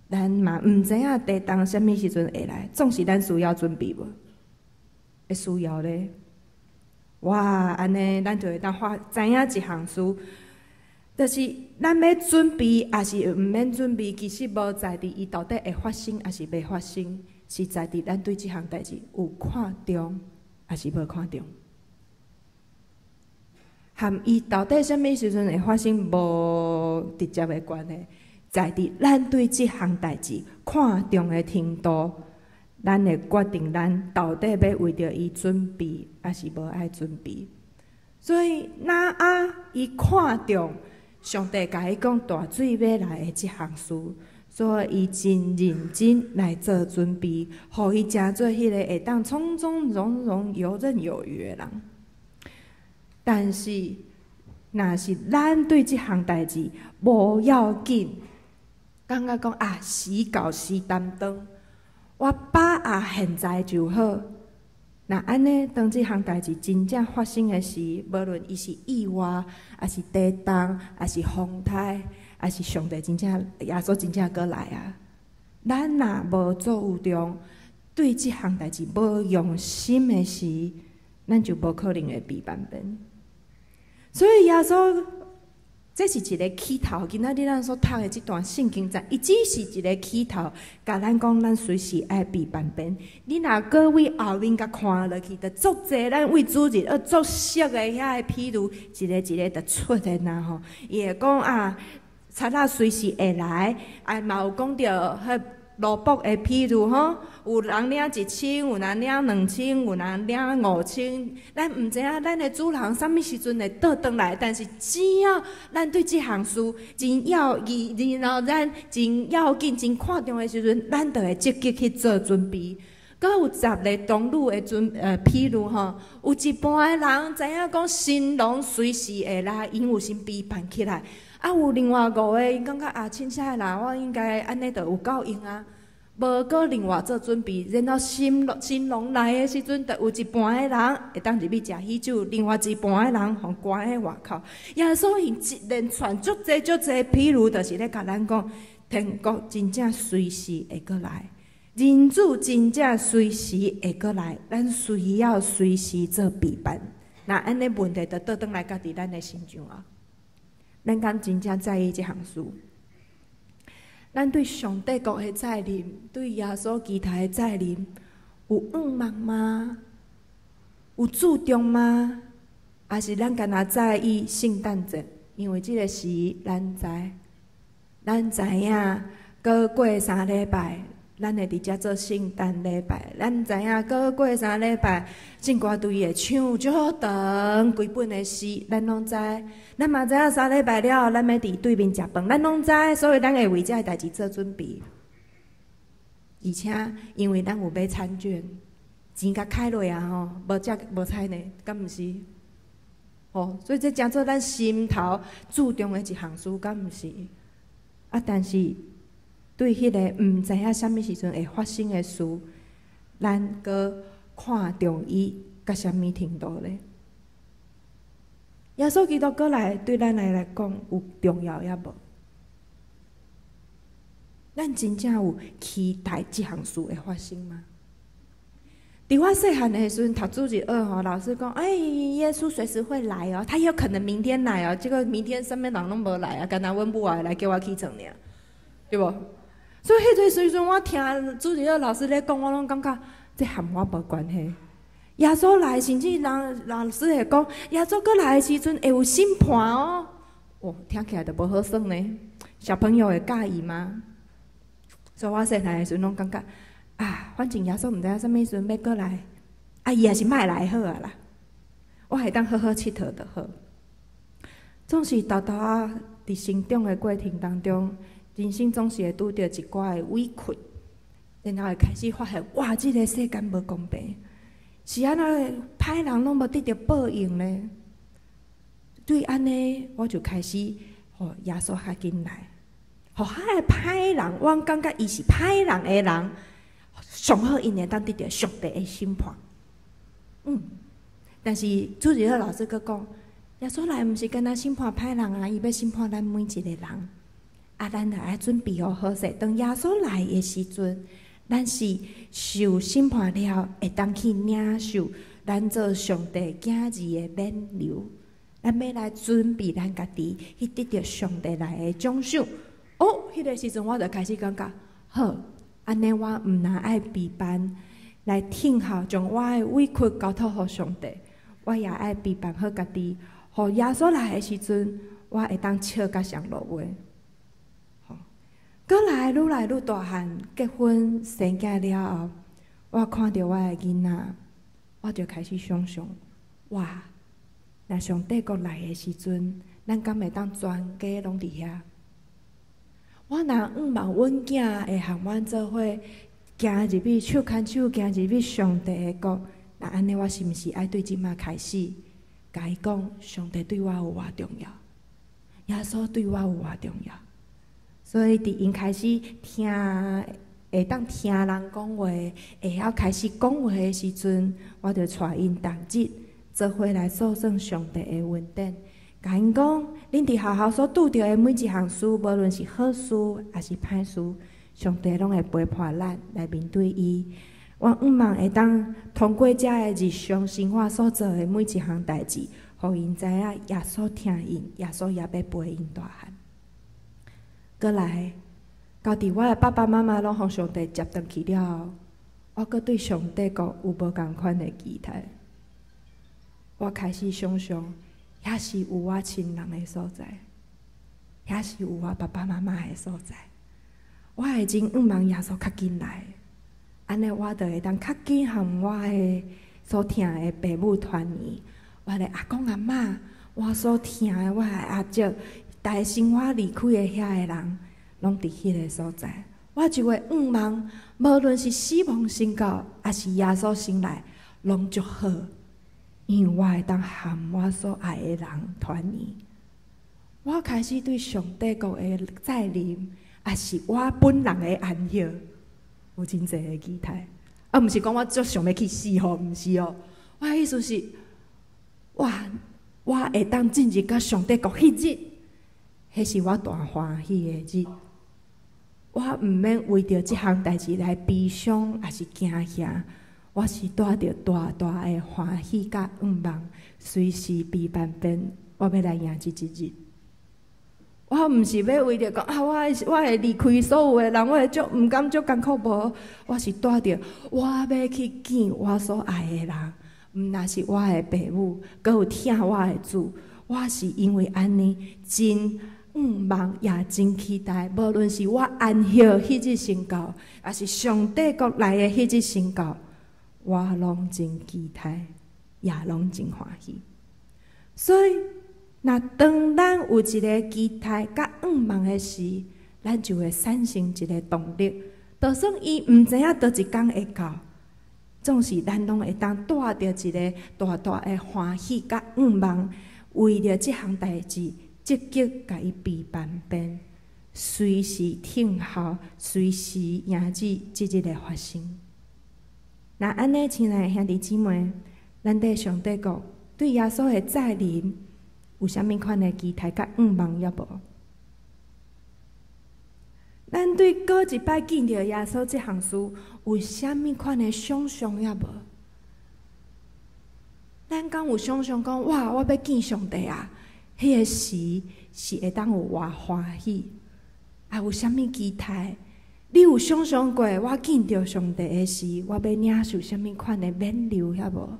咱嘛毋知影地動啥物時陣會來，總是咱需要準備無？會需要咧。哇，按呢，咱就會當發知影一項事，就是咱欲準備，抑是毋免準備，其實無在佇伊到底會發生，抑是袂發生，是在佇咱對這項代誌有看重，抑是無看重。和伊到底啥物時陣會發生，無直接的關係。在佇咱對這項代誌看重的程度，咱會決定咱到底欲為著伊準備，抑是無愛準備。所以，挪亞伊看重上帝共伊講大水欲來的這項事，所以伊真認真來做準備，予伊成做彼个會當從從容容、游刃有餘的人。但是，若是咱對這項代誌無要緊，感覺講啊，時到時擔當，我把握現在就好。若按呢，當這項代誌真正發生的時，無論伊是意外，抑是地動，抑是風颱，抑是上帝真正耶穌真正閣來啊！咱若無注重，對這項代誌無用心的時，咱就無可能會備辦變。所以耶穌。這是一个起頭，今仔日咱所讀的這段聖經節，伊只是一个起頭，共咱講，咱隨時愛備萬變。你若閣對後面共看落去，就足濟咱對主日學足熟的遐个譬喻，一个一个就出現啊吼。伊會講啊，賊仔隨時會來，啊嘛有講著彼奴僕的譬喻吼，有人領一千，有人領兩千，有人領五千。咱毋知影咱的主人啥物時陣會倒轉來，但是只要咱對這項事真要緊，然後咱真要緊、真看重的時陣，咱就會積極去做準備。閣有十个童女的譬喻吼，有一半的人知影講新郎隨時會來，𪜶有先備辦起來。啊，有另外五个，𪜶感覺啊，凊彩啦，我應該按呢就有夠用啊，無閣另外做準備。然後新郎來的時陣，就有一半的人會當入去食喜酒，另外一半的人予關佇外口。耶穌用一連串足濟足濟譬喻，就是咧共咱講，天國真正隨時會閣來，人子真正隨時會閣來，咱需要隨時做備辦。若按呢問題就倒轉來佮佇咱的身上啊。咱敢真正在意這項事？咱對上帝國的再臨，對耶穌基督的再臨，有向望嗎？有注重嗎？抑是咱干焦在意聖誕節？因為這个時咱知，咱知影，閣過3禮拜，咱會佇遮做聖誕禮拜。咱知影，閣過三禮拜，聖歌隊會唱足長規本的詩，咱攏知。咱嘛知影三禮拜了後，咱欲佇對面食飯，咱攏知，所以咱會為這个代誌做準備。而且，因為咱有買餐券，錢共開落啊吼，無食無彩呢，敢毋是？吼，所以這成做咱心頭注重的一項事，敢毋是？啊，但是對彼个毋知影啥物時陣會發生的事，咱閣看重伊到啥物程度咧？耶穌基督閣來，對咱來講有重要抑無？咱真正有期待這項事會發生嗎？佇我細漢的時陣讀主日學吼，老師講：欸，耶穌隨時會來哦，他有可能明天來哦。結果明天啥物人攏無來啊，干焦阮母會來叫我起床爾，對無？所以彼個時陣我聽主日學老師咧講，我攏感覺這和我無關係。耶穌來，甚至人老師會講，耶穌閣來的時陣會有審判哦。哦，聽起來就無好耍呢。小朋友會佮意嗎？所以我細漢的時陣攏感覺，啊，反正耶穌毋知影啥物時陣欲閣來，啊，伊也是莫來好啊啦，我會當好好𨑨迌就好。總是沓沓仔佇成長的過程當中，人生總是會拄著一寡的委屈，然後會開始發現，哇，這个世間無公平，是按怎歹人攏無得著報應呢？對按呢，我就開始，予耶穌較緊來，予彼个歹人，我感覺伊是歹人的人，上好𪜶會當得著上帝的審判。但是主日學老師閣講，耶穌來毋是干焦審判歹人啊，伊欲審判咱每一个人。啊，咱著愛準備好好勢，當耶穌來的時陣，咱是受審判了，會當去領受咱做上帝囝兒的勉勵。咱欲來準備咱家己去得著上帝來的獎賞。哦，彼个時陣我就開始感覺好。按呢，我毋但愛備辦來聽候，將我的委屈交託予上帝，我也愛備辦好家己，予耶穌來的時陣，我會當笑甲上落尾。吼，閣來愈來愈大漢，結婚生囝了後，我看著我的囡仔，我就開始想像，哇！若上帝閣來的時陣，咱敢會當全家攏佇遐？我若向望阮囝會和阮做伙行入去手牽手行入去上帝的國，若按呢，我是毋是愛對這馬開始，共伊講上帝對我有偌重要，耶穌對我有偌重要？所以，佇𪜶開始聽會當聽人講話，會曉開始講話的時陣，我就帶𪜶逐日做伙來數算上帝的恩典。共𪜶講，恁佇學校所拄著的每一項事，無論是好事抑是歹事，上帝攏會陪伴咱來面對伊。我向望會當通過遮的日常生活所做的每一項代誌，予𪜶知影耶穌疼𪜶，耶穌也欲陪𪜶大漢。閣來，到佇我的爸爸媽媽攏予上帝接轉去了後，我閣對上帝國有無仝款的期待。我開始想像，遐是有我親人的所在，遐是有我爸爸媽媽的所在。我會真向望耶穌較緊來，按呢我就會當較緊和我的所疼的爸母團圓，我的阿公阿嬤，我所疼的我的阿叔，帶先我離開的遐个人，攏佇彼个所在。我就會向望，無論是死亡先到，抑是耶穌先來，攏足好。因為我會當和我所愛的人團圓。我開始對上帝國的再臨，抑是我本人的安息，有真濟的期待。啊，毋是講我足想欲去死吼，毋是哦。我的意思是，哇，我會當進入到上帝國彼日，彼是我大歡喜的日。我毋免為著這項代誌來悲傷，抑是驚嚇。我是帶著大大的歡喜佮向望，隨時備萬變，我欲來迎接這一日。我毋是欲為著講啊，我會離開所有的人，我會足毋甘足艱苦無。我是帶著我欲去見我所愛的人，毋但是我的爸母，閣有疼我的主。我是因為按呢真向望，也真期待。無論是我安息彼日先到，抑是上帝國來的彼日先到，我攏真期待，也攏真歡喜。所以，若當咱有一个期待佮向望的時，咱就會產生一个動力。就算伊毋知影佗一工會到，總是咱攏會當帶著一个大大的歡喜佮向望，為著這項代誌積極共伊備萬變，隨時聽候，隨時迎接這日的發生。若按呢，親愛的兄弟姊妹，咱對上帝國、對耶穌的再臨，有啥物款的期待佮向望猶無？咱對閣一擺見著耶穌這項事，有啥物款的想像猶無？咱敢有想像講，哇，我欲見上帝啊！彼个時是會當有偌歡喜，啊，有啥物期待？你有想像過我見著上帝的時，我欲領受啥物款的勉勵遐無？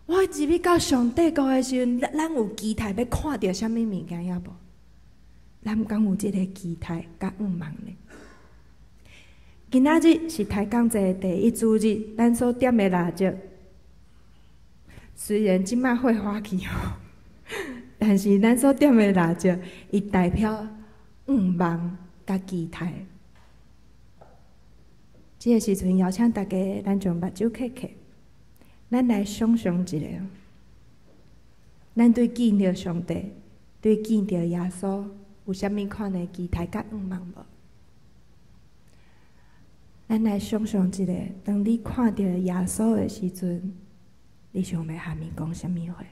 我入去到上帝國的時陣，咱有期待欲看著啥物物件遐無？咱敢有這个期待佮向望呢？今仔日是抬槓節的第一主日，咱所點的蠟燭，雖然這馬火花去吼，但是咱所點的蠟燭，伊代表向望佮期待。這个時陣邀請大家，咱將目睭瞌瞌，咱來想像一下，咱對見著上帝，對見著耶穌，有啥物款的期待佮向望無？咱來想像一下，當你看著耶穌的時陣，你想欲和伊講啥物話？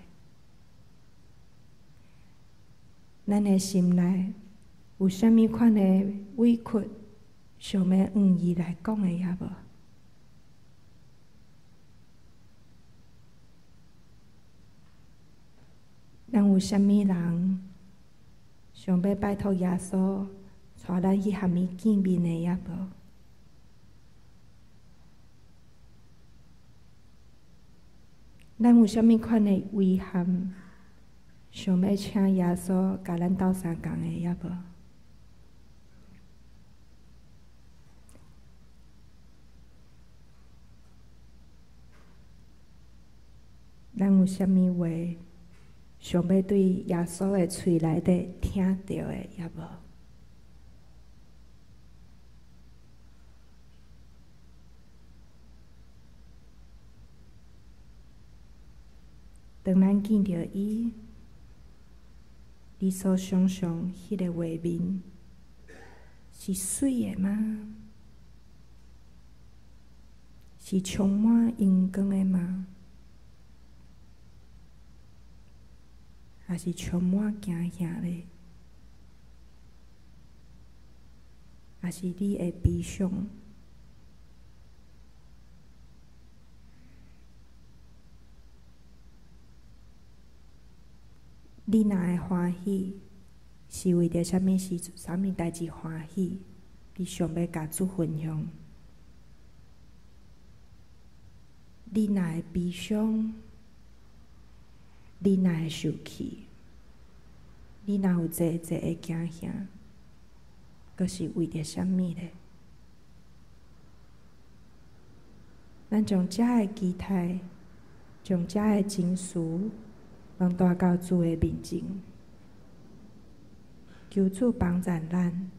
咱的心內有啥物款的委屈，想欲向伊來講的猶無？咱有啥物人想欲拜託耶穌帶咱去和伊見面的猶無？咱有啥物款的遺憾，想欲請耶穌共咱鬥相共的猶無？咱有啥物話想欲對耶穌的喙內底聽著的猶無？當咱見著伊，你所想像彼个畫面是媠的嗎？是充滿榮光的嗎？抑是充滿驚嚇的？抑是你會悲傷？你若會歡喜，是為著啥物事、啥物代誌歡喜？你想欲共主分享？你若會悲傷，你若會受氣，你若有濟濟的驚嚇，閣是為著啥物咧？咱將遮的期待，將遮的情緒，攏帶到主的面前，求主幫助咱，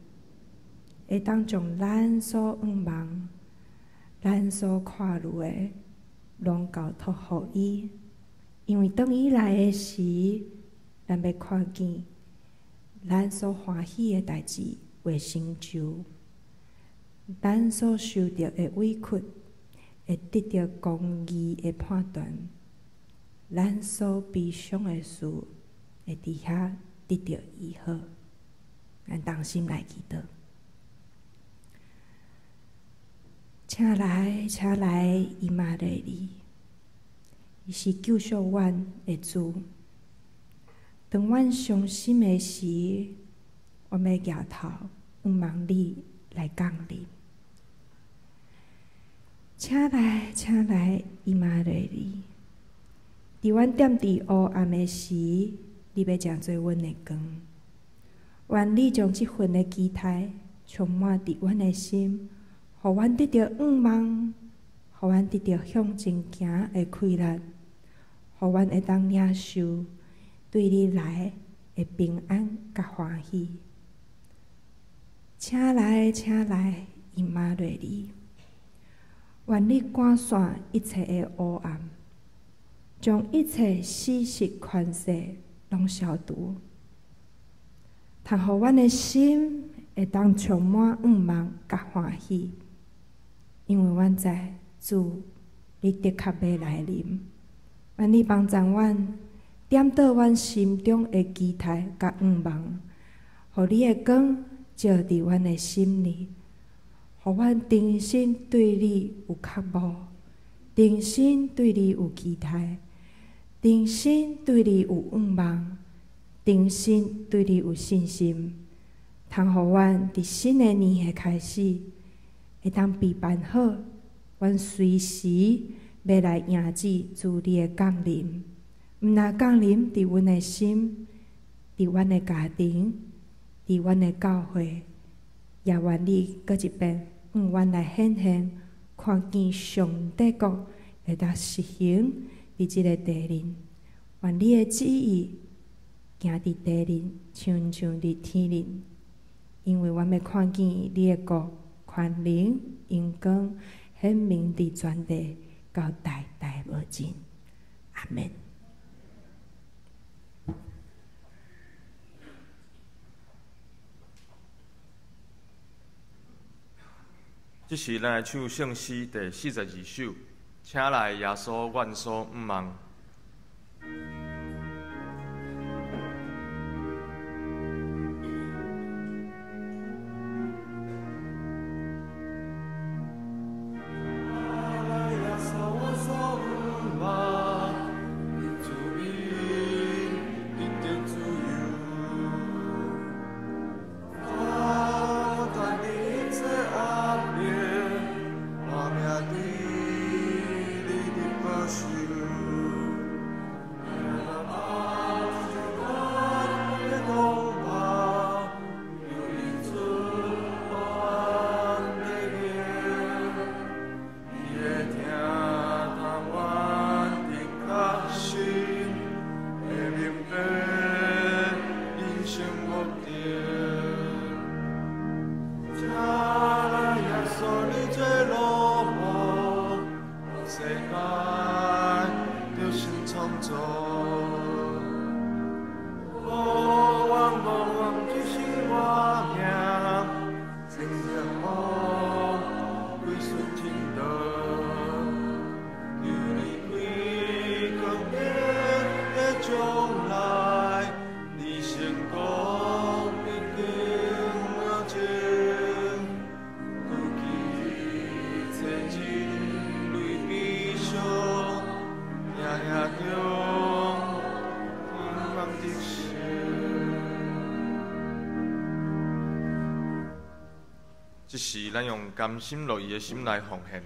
會當將咱所向望、咱所看慮的，攏交託予伊。因為當伊來的時，咱欲看見咱所歡喜的代誌會成就，咱所受著的委屈會得著公義的判斷，咱所悲傷的事會佇遐得著醫好。咱同心來祈禱。請來，請來，以馬內利，伊是救贖阮的主。當阮傷心的時，阮欲舉頭仰望你來降臨。請來，請來，以馬內利。佇阮踮佇黑暗的時，你欲成做阮的光。願你將這份的期待充滿佇阮的心，予阮得著仰望，予阮得著向前行的氣力，予阮會當領受對你來的平安佮歡喜。請來，請來，以馬內利。願你趕散一切的黑暗，將一切死實權勢攏消除，通予阮的心會當充滿仰望佮歡喜，因為阮知主，你的確欲來臨。願你幫助阮，點著阮心中的期待佮仰望，予你的光照佇阮的心裡，予阮重新對你有渴慕，重新對你有期待，重新對你有仰望，重新對你有信心，通予阮佇新的年的開始，會當備辦好，阮隨時欲來迎接主你的降臨。毋但降臨佇阮的心，佇阮的家庭，佇阮的教會，也願你閣一遍，向阮來顯現，看見上帝國會當實行佇這个地面。願你的旨意行佇地面，親像佇天面。因為阮欲看見你的國權能榮光顯明佇全地，到代代無盡。阿們。這時，咱來唱聖詩第42首，請來耶穌，阮所向望。這時，咱用甘心樂意的心來奉獻。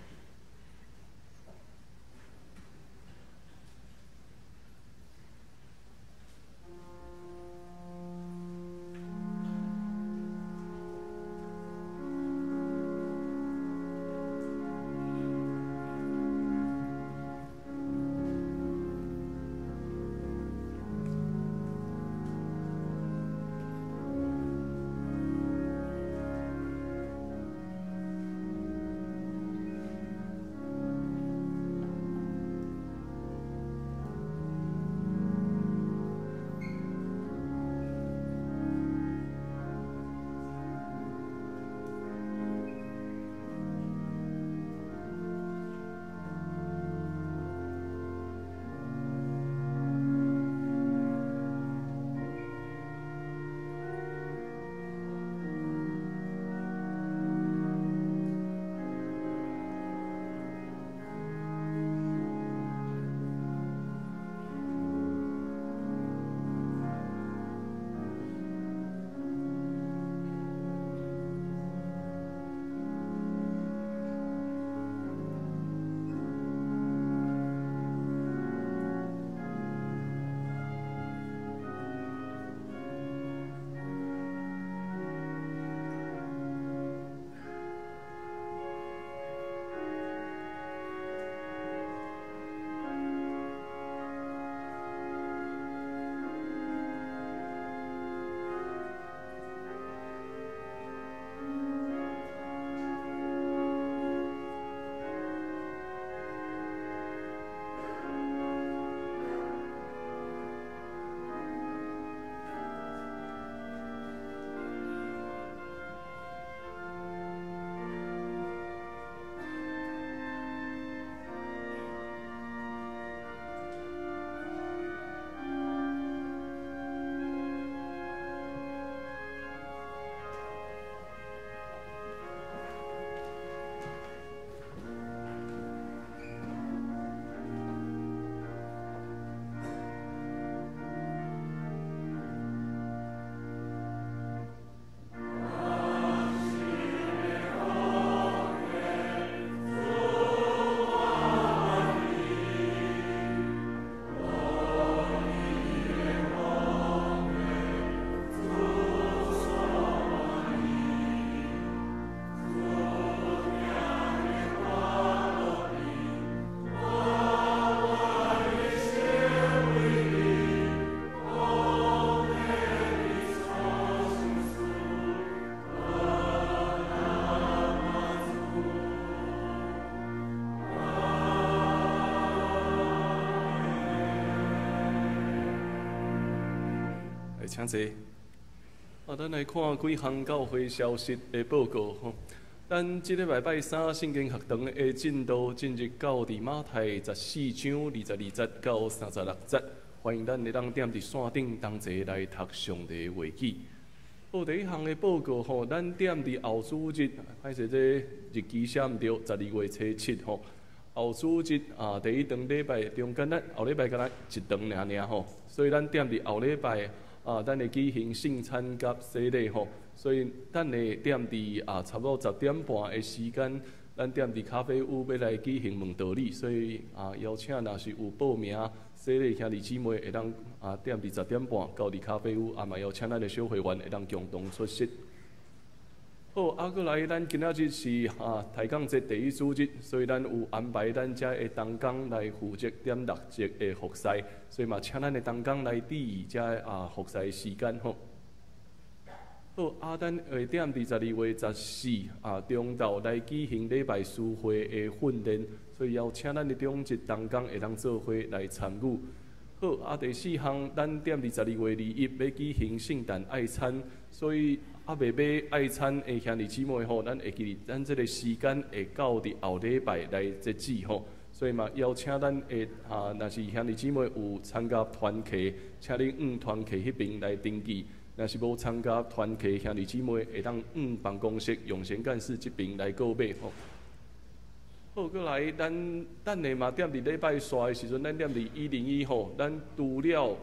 請坐。啊，咱來看幾項教會消息的報告吼。咱這禮拜拜三聖經學堂的進度進入到佇馬太14章22節到36節，歡迎咱會當踮佇線頂同齊來讀上帝的話語。好，第一項的報告吼，咱踮佇後主日，歹勢這日期寫毋對，12月初7吼。後主日啊，第一堂禮拜中間，咱後禮拜敢若一堂爾爾吼，所以咱踮佇後禮拜啊，咱會舉行聖餐佮洗禮吼，所以咱會踮佇啊差不多10點半的時間，咱踮佇咖啡屋欲來舉行問道禮，所以啊邀請若是有報名洗禮兄弟姊妹會當啊踮佇10點半到佇咖啡屋，啊嘛邀請咱的小會員會當共同出席。好，啊，閣來，咱今仔日是啊抬槓節第一主日，所以咱有安排咱遮的同工來負責點蠟燭的服侍，所以嘛，請咱的同工來注意遮啊服侍的時間吼。好，啊，咱會踮佇12月14啊中晝來舉行禮拜詩會的訓練，所以邀請咱的長執同工會當做伙來參與。好，啊，第四項，咱踮佇12月21欲舉行聖誕愛餐，所以猶未買愛餐的兄弟姊妹吼，咱會記得咱這个時間會到佇後禮拜來截止吼，所以嘛邀請咱的啊，若是兄弟姊妹有參加團契，請恁往團契彼爿來登記；若是無參加團契兄弟姊妹，會當往辦公室永賢幹事這爿來購買吼。好，閣來，咱等下嘛，踮佇禮拜紲的時陣，咱踮佇101吼，咱除了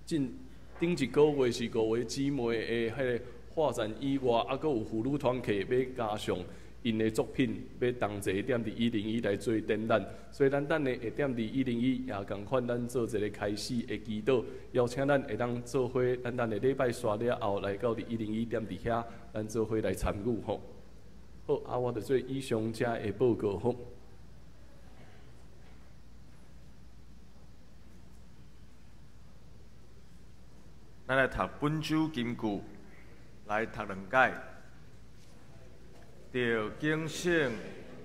進頂一个月是五位姊妹的彼个畫展以外，啊，閣有婦女團契欲加上𪜶的作品，欲同齊踮佇101來做展覽，所以咱等下會踮佇101也仝款，咱做一个開始的祈禱，邀請咱會當做伙，咱等下禮拜紲了後來到佇101踮佇遐，咱做伙來參與吼。好，啊，我就做以上遮的報告好。咱來讀本周金句，來讀兩解。著警醒，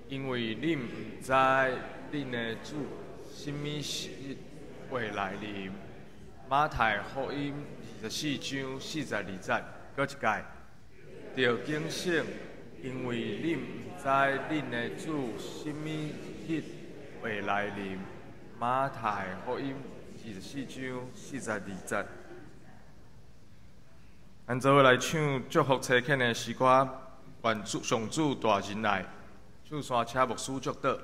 因為恁毋知恁的主啥物時會來臨。馬太福音24章42節，閣一解。著警醒，因為恁毋知恁的主啥物日會來臨。馬太福音24章42節。咱做伙來唱祝福差遣的詩歌，願主上主大仁愛。唱煞請牧師祝禱，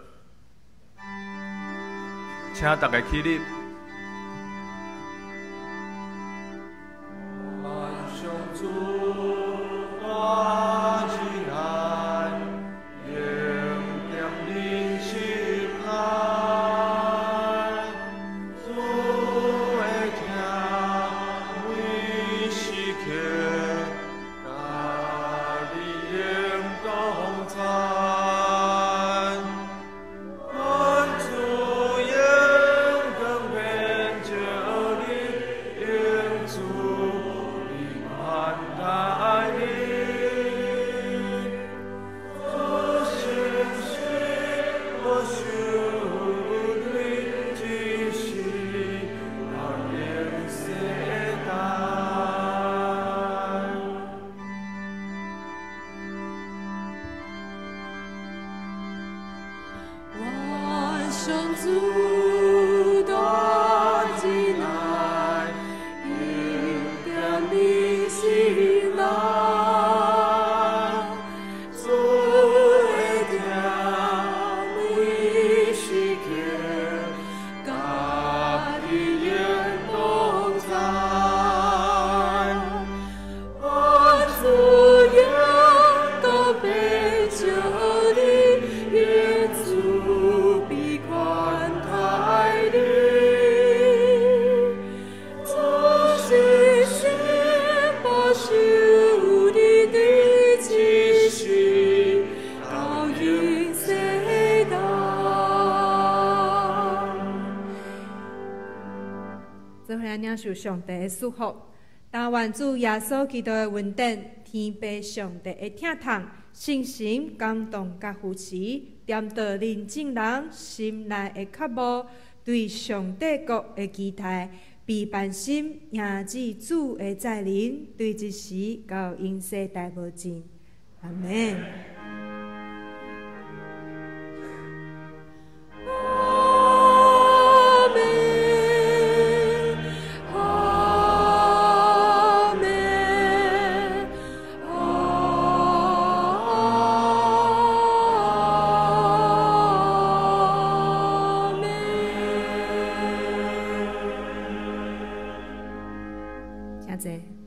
請大家起立。願上主大仁愛，永踮恁心內，主的疼每時刻，佮你永同在。願主榮光遍照你，永賜你寬待你。主誠實保守你，一世到永世代。願上主大仁愛，永踮恁心內，主的疼每時刻，佮你永同在。願主榮光遍照你，願主必寬待你。主誠實保守你的一世到永世代。做伙來領受上帝的祝福，但願主耶穌基督的恩典、天父上帝的疼痛、聖神感動佮扶持，踮到恁眾人心內的渴慕，對上帝國的期待，備辦心迎接主的再臨，對這時到永世代無盡。阿們。阿們，阿們，阿們。請坐。